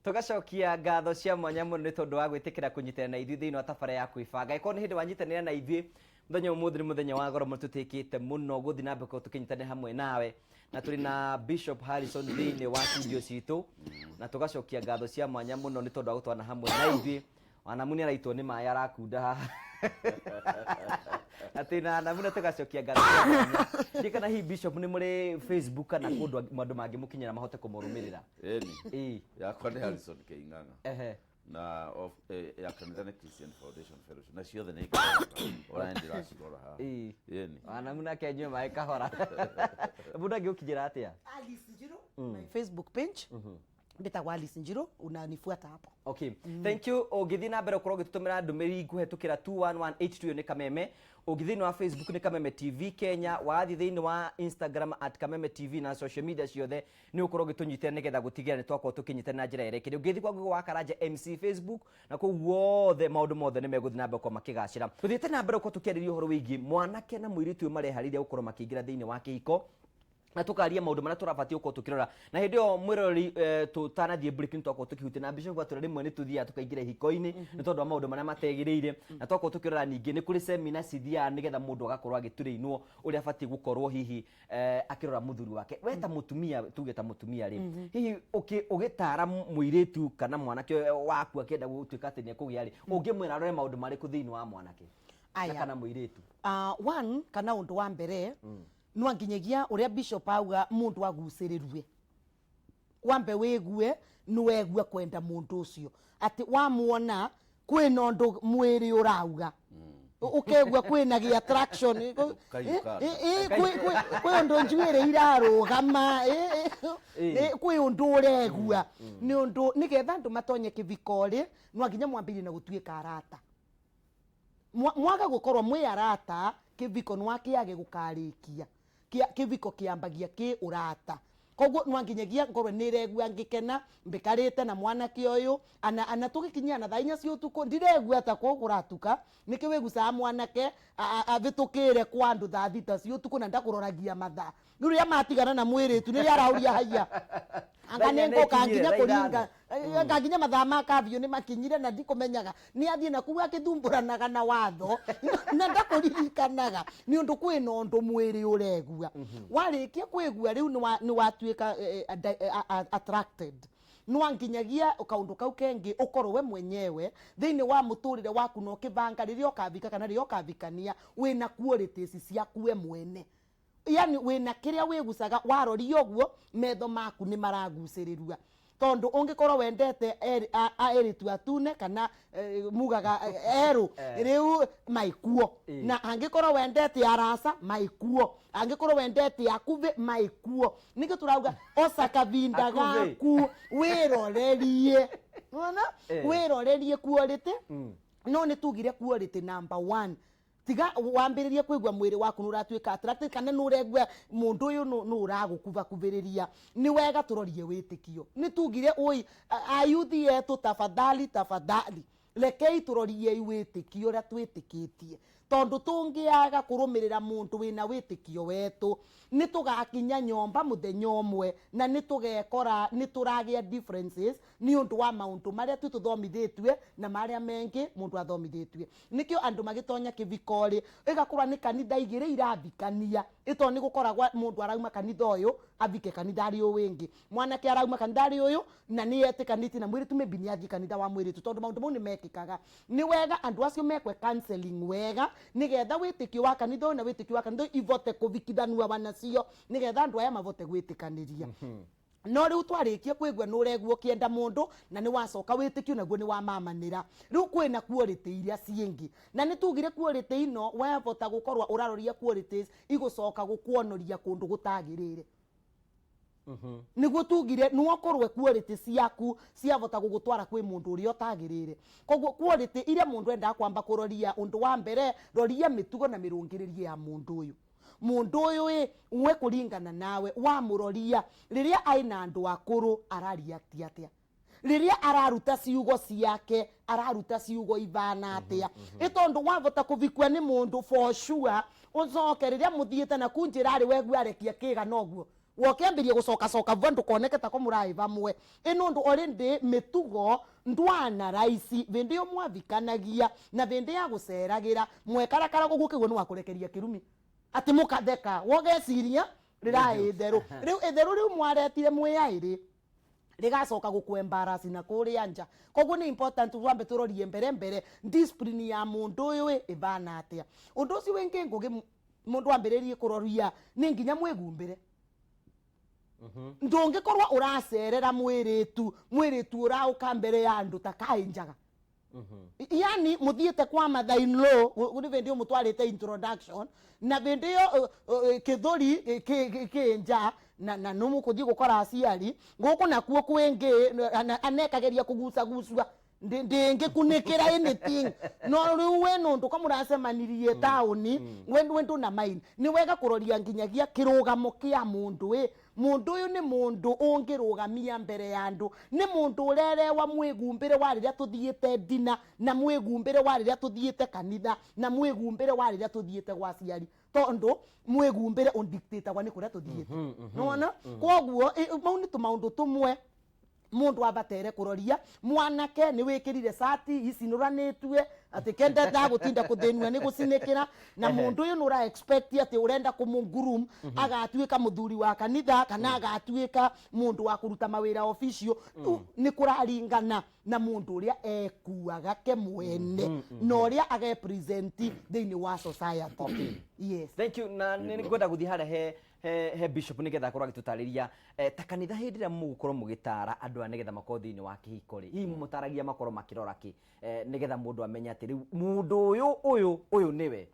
Tũgacokia ngatho cia mwanya mũno nĩ tondũ wa gwĩtĩkĩra kũnyitanĩra na ithuĩ thĩinĩ wa tabarĩra ya kwĩbanga. Ĩkorwo nĩ hĩndĩ wanyitanĩra na ithuĩ, mũthenya wa ũmũthĩ nĩ mũthenya wa goro mũno tũtĩkĩte mũno gũthiĩ na mbere gũkorwo tũkĩnyitanĩra hamwe nawe. Na tũrĩ na Bishop Harrison thĩinĩ wa studio citũ, na tũgacokia ngatho cia mwanya mũno nĩ tondũ wa gũtwarana hamwe na ithuĩ. Wanamu nĩ araitwo nĩ maĩ arakunda haha. Na twĩ na Anamu na tũgacokia ngatho cia mwanya. Ndiũĩ kana hihi Bishop nĩ mũrĩ Facebook kana kũndũ andũ mangĩmũkinyĩra mahote kũmũrũmĩrĩra. Ĩni. Ĩĩ. Yakwa nĩ Harrison K. Ng'ang'a. Ehe. Na of, ya kanitha nĩ Christian Foundation Fellowship. Na ciothe nĩ ngorora. Ona nĩ ndĩracirora haha. Ĩĩ. Ĩni. Wanamu nake anyue maĩ kahora. Mũndũ angĩgũkinyĩra atĩa? Alice Njiru, my Facebook page. Mbĩtagwo Alice Njiru, unanifuata hapo. Okay. Thank you. Ũngĩthiĩ na mbere ũkorwo ũgĩtũtũmĩra ndũmĩrĩri kũhetũkĩra 21182 ĩyo nĩ Kameme. Ũngĩthiĩ thĩinĩ wa Facebook nĩ Kameme TV Kenya, wathiĩ thĩinĩ wa Instagram at Kameme TV na social media ciothe nĩ ũkorwo ũgĩtũnyitĩra nĩgetha gũtigĩrĩra nĩ twakorwo tũkĩnyitana na njĩra ĩrĩa ĩkĩrĩ. Ũngĩthiĩ kwa Google wa Karanja MC Facebook na kũu guothe maũndũ mothe nĩ megũthiĩ na mbere gũkorwo makĩgacĩra. Tũthiĩte na mbere gũkorwo tũkĩarĩrĩria ũhoro wĩgiĩ mwanake na mũirĩtu ũyũ mareharĩria gũkorwo makĩingĩra thĩinĩ wa kĩhiko na tũkaria maũndũ marĩa tũrabatiĩ gũkorwo tũkĩrora na hĩndĩ ĩyo mwĩroreri tũtanathiĩ break nĩ twakorwo tũkĩhutia na bishop atwĩra rĩmwe nĩ tũthiaga tũkaingĩra ihiko-inĩ nĩ tondũ wa maũndũ marĩa mategĩrĩire na twakorwo tũkĩrora ningĩ nĩ kũrĩ semina cithiaga nĩgetha mũndũ agakorwo agĩtũrĩinwo ũrĩa abatiĩ gũkorwo hihi akĩrora mũthuri wake. We ta mũtumia, tuge ta mũtumia rĩ, hihi ũgĩtara mũirĩtu kana mwanake waku akĩenda gũtuĩka atĩ nĩ ekũgĩa rĩ, ũngĩmwĩra arore maũndũ marĩkũ thĩinĩ wa mwanake na Aya. kana mũirĩtu? One kana ũndũ wa mbere no nginyagia ũrĩa bishop auga mũndũ agucĩrĩrue wambe wĩgue nĩwegua kwenda mũndũ ũcio atĩ wamuona kwĩna ũndũ mwĩrĩ ũrauga ũkegua kwĩna gĩ attraction. Ũkaiyũka. Kwĩ ũndũ njuĩrĩ irarũgama, kwĩ ũndũ ũregua nĩ ũndũ nĩgetha andũ matonye kĩviko rĩ no nginya mwambĩrĩrie na gũtuĩka arata. Mwaga gũkorwo mwĩ arata kĩviko nĩwakĩage gũkarĩkia. Kĩviko kĩambagia kĩ ũrata koguo no nginyagia ngorwe nĩregua ngĩkena mbikarĩte na mwanake ũyũ ana tũgĩkinyia na thaa inya cia ũtukũ ndiregua ta kũ kũratuka nĩkĩ wĩgucaga mwanake avĩtũkĩre kwa andũ thaa thita cia ũtukũ na ndakũroragia mathaa rĩu rĩrĩa matigana na mwĩrĩtu nĩrĩa arauria haiya anga Thaa inya nĩ ngũka nĩikinyire, nginya thaa kũringa ithano. anga nginya mathaa ma kavio nĩ makinyire na ndikũmenyaga nĩ athiĩ na kuu akĩthumbũranaga na watho na ndakũririkanaga nĩ ũndũ kwĩna ũndũ mwĩrĩ ũregua. Warĩkia kwĩgua rĩu nĩ watuĩka attracted no nginyagia kaũndũ kau kengĩ ũkorwo we mwenyewe thĩinĩ wa mũtũrĩre waku na ũkĩbanga rĩrĩa ũkavika kana rĩrĩa ũkavikania wĩna qualities ciaku we mwene, yani wĩna kĩrĩa wĩgucaga waroria ũguo metho maku nĩ maragucĩrĩrua tondũ ũngĩkorwo wendete airĩtu atune kana mugaga erũ rĩu maikuo na angĩkorwo wendete arasa maikuo angĩkorwo wendete akuvĩ maikuo nĩkĩo tũrauga oca kavinda Akuvĩ. gaku wĩrorerie nĩwona wĩrorerie quality no nĩ tugire quality number one tiga wambĩrĩrie kũigua mwĩrĩ waku nĩ ũratuĩka attracted kana nĩ ũregua mũndũ ũyũ nĩ ũragũkubakubĩrĩria nĩ wega tũrorie wĩtĩkio nĩ tugire ũi ayuthi yetu tafadhali tafadhali rekei tũroriei wĩtĩkio ũrĩa twĩtĩkĩtie tondũ tũngĩaga kũrũmĩrĩra mũndũ wĩna wĩtĩkio wetũ nĩ tũgakinya nyomba mũthenya ũmwe na nĩ tũgekora nĩ tũragĩa differences nĩ ũndũ wa maũndũ marĩa twĩ tũthomithĩtue na marĩa mengĩ mũndũ athomithĩtue nĩkĩo andũ magĩtonya kĩviko rĩ ĩgakorwo nĩ kanitha igĩrĩ irathikania ĩtondũ nĩ gũkoragwo mũndũ arauma kanitha ũyũ athike kanitha arĩ ũyũ wĩngĩ mwanake arauma kanitha arĩ ũyũ na nĩ etĩkanĩtie na mwĩrĩtu maybe nĩ athiĩ kanitha wa mwĩrĩtu tondũ maũndũ mau nĩ mekĩkaga nĩ wega andũ acio mekwe counseling wega nĩgetha wĩtĩkio wa kanitha ũyũ na wĩtĩkio wa kanitha ũyũ ivote kũvikithanua wanacio nĩgetha andũ aya mavote gwĩtĩkanĩria no rĩu twarĩkia kwĩgua nĩ ũregua ũkĩenda mũndũ na nĩ wacoka wĩtĩkio naguo nĩ wamamanĩra rĩu kwĩna quality iria ciĩngĩ na nĩ tugire quality ino wavota gũkorwo ũraroria qualities igũcoka gũkuonoria kũndũ gũtagĩrĩire nĩguo tugire nĩwokorwe quality ciaku ciavota gũgũtwara kwĩ mũndũ ũrĩa ũtagĩrĩire koguo quality iria mũndũ endaga kwamba kũroria ũndũ wa mbere roria mĩtugo na mĩrũngĩrĩrie ya mũndũ ũyũ mũndũ ũyũ ĩ we kũringana nawe wamũroria rĩrĩa aĩ na andũ akũrũ arareact atĩa rĩrĩa araruta ciugo ciake araruta ciugo ivana atĩa ĩ tondũ wavota kũvikua nĩ mũndũ for sure ũcoke rĩrĩa mũthiĩte na ku njĩra rĩ wegua arekia kĩga noguo. Wokiambirie gucokacoka vua ndukoneke tako murai vamwe inundu already mitugo ndwana raisi vindi yo mwathikanagia na vindi ya guceragira mwekarakara guguo kiguo ni wakurekeria kirumi ati mukatheka wogeciria rirai itheru riu itheru riu mwaretire mwi airi rigacoka gukwembarasi na kuria nja. Koguo ni important wambe turorie mbere mbere discipline ya mundu uyu ivana atia. Undu ucio wingi ngugi mundu ambiririe kuroria ni nginya mwigumbire. Ndungikorwo uracerera mwiritu mwiritu urauka mbere ya andu ta kai njaga, yani muthiite kwa mother in law ni vindi mutwarite introduction na vindi yo kithuri ki nja na numukuthie gukora aciari guku nakuo kwingi anekageria kugucagucua ndingikunikira anything no riu we nundu ko muracemanirie tauni we nduna mind. Ni wega kuroria nginyagia kirugamo kia mundu i mundu uyu ni mundu ungirugamia mbere ya andu, ni mundu urerewa mwigumbire wa riria tuthiite dina na mwigumbire wa riria tuthiite kanitha na mwigumbire wa riria tuthiite gwa aciari, tondu mwigumbire undictatagwa ni kuria tuthiite. Nona koguo mau ni tumaundu tumwe mundu abatere kuroria. Mwanake ni wikirire sati icinũranĩtue ati kenda gutinda kuthinua ni gucinikira na mundu uyu nura expect ati urenda kumugurum agatuika muthuri wa kanitha kana agatuika mundu wa kuruta mawira official. Ni kuraringana na mundu uria ekuaga ke mwene na uria age present thiini wa society. Okay. Yes. Thank you. Na nĩ ngwenda gũthiĩ harĩa he bishop nigetha akorwo agĩtũtarĩria ta kanitha hĩndĩ ĩrĩa mũgũkorwo mũgĩtara andũ aya nĩgetha makorwo thĩinĩ wa kĩhiko rĩ, hihi mũmũtaragia makorwo makĩrora kĩ nĩgetha mũndũ amenye atĩ rĩu mũndũ ũyũ ũyũ ũyũ nĩwe?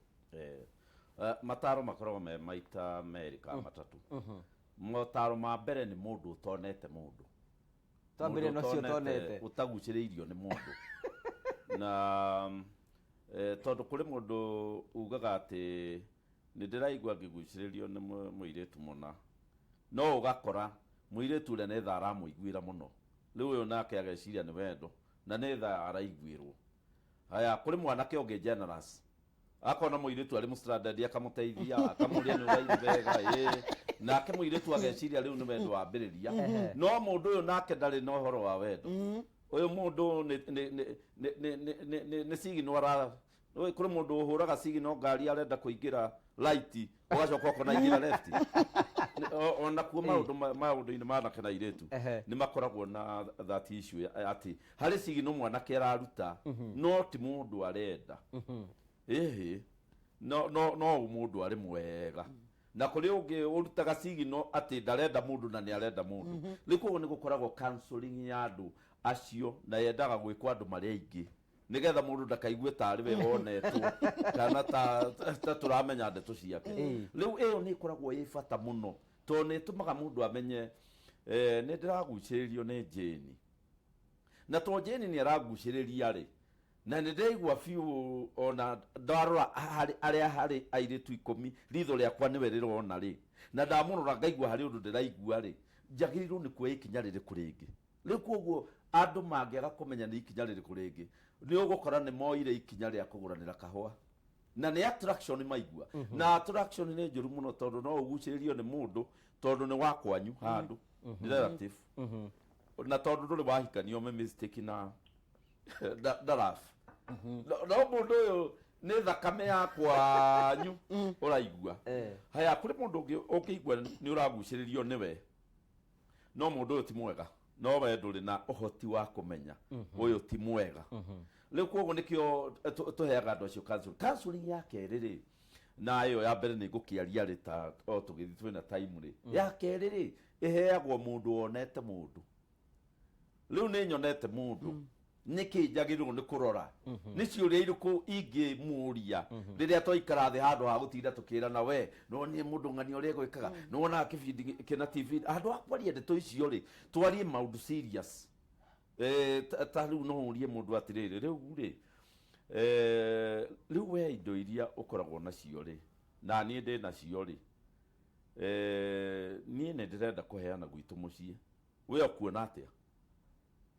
Mataro makoragwo me maita merĩ kana matatũ. Mataro ma mbere nĩ mũndũ ũtonete mũndũ. Twambĩrĩrie Mũndũ na ũcio ũtonete. Ũtagucĩrĩirio nĩ mũndũ. Na tondũ kũrĩ mũndũ ugaga atĩ nĩ ndĩraigua ngĩgucĩrĩrio nĩ mũirĩtu mũna, no ũgakora mũirĩtu ũrĩa nĩ tha aramũiguĩra mũno, rĩu ũyũ nake ageciria nĩ wendo na nĩ tha araiguĩrwo. Haya, kũrĩ mwanake ũngĩ generous, akona mũirĩtu arĩ mũstranded akamũteithia akamũria nĩ ũraigua wega ĩ, nake mũirĩtu ageciria rĩu nĩ wendo wambĩrĩria, no mũndũ ũyũ nake ndarĩ na ũhoro wa wendo. Ũyũ mũndũ nĩ signal ara kũrĩ mũndũ ũhũraga signal ngari arenda kũingĩra right ũgacoka ũkona ingĩra left. Ona kuo maũndũ maũndũ-inĩ ma anake na airĩtu nĩ makoragwo na that issue atĩ harĩ signal mwanake araruta no ti mũndũ arenda. Ĩhĩ, no no no mũndũ arĩ mwega. Na kũrĩ ũngĩ ũrutaga signal atĩ ndarenda mũndũ na nĩ arenda mũndũ. Rĩu koguo nĩ gũkoragwo counseling ya andũ acio na yendaga gwĩkwo andũ marĩ aingĩ nigetha mũndũ ndakaigue tarĩ we wonetwo kana ta tũramenya ndeto ciake. Rĩu ĩyo nĩ ĩkoragwo ĩ bata mũno tondũ nĩ ĩtũmaga mũndũ amenye nĩ ndĩragucĩrĩrio nĩ Jane, na to Jane nĩ aragucĩrĩria rĩ, na nĩ ndĩraigua biũ ona ndarora harĩ arĩa harĩ airĩtu 10 ritho rĩakwa nĩwe rĩrona rĩ, na ndamũrora ngaigua harĩ ũndũ ndĩraigua rĩ, njagĩrĩirwo nĩ kuoya ikinya rĩrĩkũ rĩngĩ. Rĩu koguo andũ mangĩaga kũmenya nĩ ikinya rĩrĩkũ rĩngĩ, nĩ ũgũkora nĩ moire ikinya rĩa kũgũranĩra kahũa na nĩ attraction maigua. Na attraction nĩ njũru mũno tondũ no ũgucĩrĩrio nĩ mũndũ tondũ nĩ wa kwanyu handũ nĩ relative, na tondũ ndũrĩ wahikanio me mistake na ndarabu. No mũndũ ũyũ nĩ thakame ya kwanyu ũraigua. Haya, kũrĩ mũndũ ũngĩ ũngĩigua nĩ ũragucĩrĩrio nĩwe, no mũndũ ũyũ ti mwega, no we ndũrĩ na ũhoti wa kũmenya ũyũ ti mwega. Rĩu koguo nĩkĩo tũheaga andũ acio counseling. Counseling ya kerĩ rĩ, na ĩyo ya mbere nĩ ngũkĩaria rĩ ta o tũgĩthiĩ twĩna time rĩ, ya kerĩ rĩ ĩheagwo mũndũ wonete mũndũ. Rĩu nĩ nyonete mũndũ, nĩkĩ njagĩrĩirwo nĩ kũrora, nĩ ciũria irĩkũ ingĩmũria rĩrĩa twaikara thĩ handũ ha gũtinda tũkĩrana we no niĩ mũndũ ng'ania ũrĩa egwĩkaga, nĩ wonaga kĩbindi kĩna TV, handũ ha kwaria ndeto icio rĩ, twarie maũndũ serious. Ta rĩu no ũrie mũndũ atĩrĩrĩ, rĩu rĩ, rĩu we indo iria ũkoragwo nacio rĩ, na niĩ ndĩ nacio rĩ, niĩ nĩ ndĩrenda kũheana gwitũ mũciĩ, we ũkuona atĩa?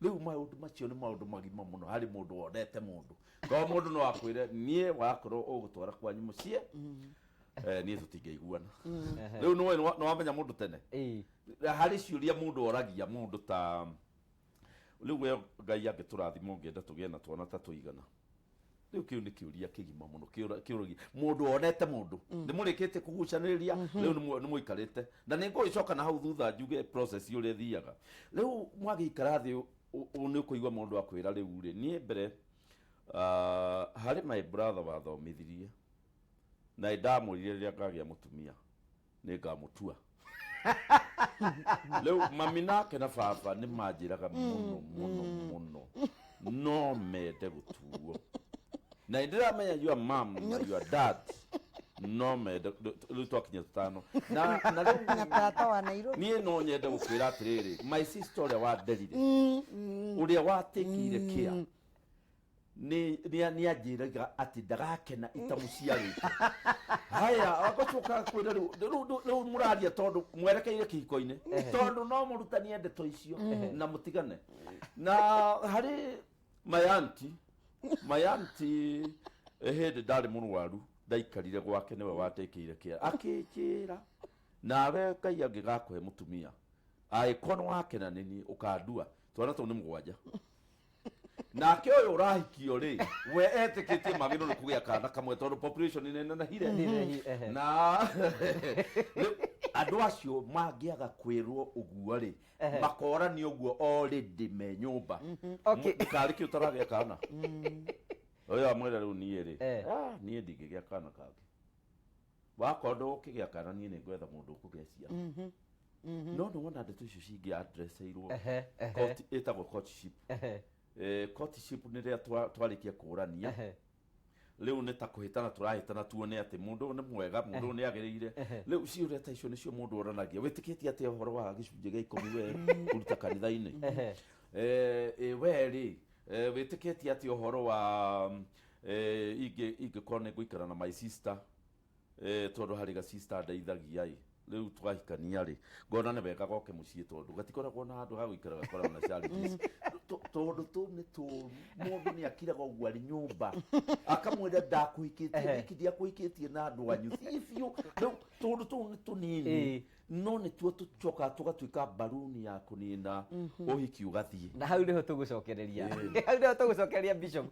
Rĩu maũndũ macio nĩ maũndũ magima mũno harĩ mũndũ wonete mũndũ, tondũ mũndũ no akwĩre niĩ wakorwo ũgũtwara kwanyu mũciĩ, Niĩ tũtingĩiguana. Rĩu nĩwoĩ nĩwamenya mũndũ tene. Harĩ ciũria mũndũ oragia mũndũ ta rĩu we Ngai angĩtũrathima ũngĩenda tũgĩe na twana ta tũigana. Rĩu kĩu nĩ kĩũria kĩgima mũno kĩũragia mũndũ wonete mũndũ nĩ mũrĩkĩtie kũgucanĩrĩria, rĩu nĩ mũikarĩte na nĩ ngũgĩcoka na hau thutha njuge process ũrĩa ĩthiaga. Rĩu mwagĩikara thĩ nĩ ũkũigua mũndũ akwĩra rĩu rĩ niĩ mbere harĩ my brother wathomithirie na ndamwĩrire rĩrĩa ngagĩa mũtumia nĩ ngamũtua. Rĩu mami nake na baba nĩ manjĩraga mũno mũno mũno no mende gũtuo na nĩ ndĩramenya your mom na your dad no mende. Rĩu twakinya tũtano na rĩu na tata wa Nairobi. Niĩ no nyende gũkwĩra atĩrĩrĩ, my sister ũrĩa wanderire, ũrĩa watekire care, nĩ anjĩraga atĩ ndagakena itamũciarĩte. Haya, agacoka kwĩra rĩu mũraria tondũ mwerekeire kĩhiko-inĩ, tondũ no mũrutanie ndeto icio na mũtigane. Na harĩ my auntie, my auntie, hĩndĩ ndarĩ mũrwaru ndaikarire gwake, nĩwe watekĩire care, akĩnjĩra nawe Ngai angĩgakũhe mũtumia angĩkorwo nĩ wakena nĩ niĩ ũkandua twana tũu nĩ mũgwanja. Nake ũyũ ũrahikio rĩ, we etĩkĩtie magĩrĩirwo nĩ kũgĩa kana kamwe tondũ population nĩ nenehire. Na rĩu andũ acio mangĩaga kwĩrwo ũguo rĩ, makorania ũguo already me nyũmba. Karĩ kĩ ũtaragĩa kana ũyũ amwĩra rĩu niĩ rĩ, niĩ ndingĩgĩa kana kangĩ, wakorwo ndũgũkĩgĩa kana niĩ nĩ ngwetha mũndũ ũkũgĩa ciana. No nĩ wona ndeto icio cingĩ addresseirwo Ehe, ehe. Ĩtagwo courtship. Courtship nĩ rĩrĩa twarĩkia kũrania. Rĩu nĩ ta kũhĩtana tũrahĩtana tuone atĩ mũndũ ũyũ nĩ mwega, mũndũ ũyũ nĩ agĩrĩire. Rĩu ciũria ta icio nĩcio mũndũ oranagia: wĩtĩkĩtie atĩa ũhoro wa gĩcunjĩ gĩa 10 we kũruta kanitha-inĩ? We rĩ, wĩtĩkĩtie atĩa ũhoro wa ingĩkorwo nĩ ngũikara na my sister, tondũ harĩ ga sister ndeithagia ĩ, rĩu twahikania rĩ, ngona nĩ wega goke mũciĩ tondũ gatikoragwo na handũ ha gũikara, gakoragwo na challenges. Tondũ tũu nĩ tũru, mũndũ nĩ akiraga ũguo arĩ nyũmba akamwĩra ndakũhikĩtie nĩkĩ, ndiakũhikĩtie na andũ anyu thiĩ biũ. Rĩu tũndũ tũu nĩ tũnini, no nĩtuo tũcokaga tũgatuĩka mbaruni ya kũnina ũhiki ũgathiĩ. Na hau nĩho tũgũcokereria, hau nĩho tũgũcokereria, Bishop.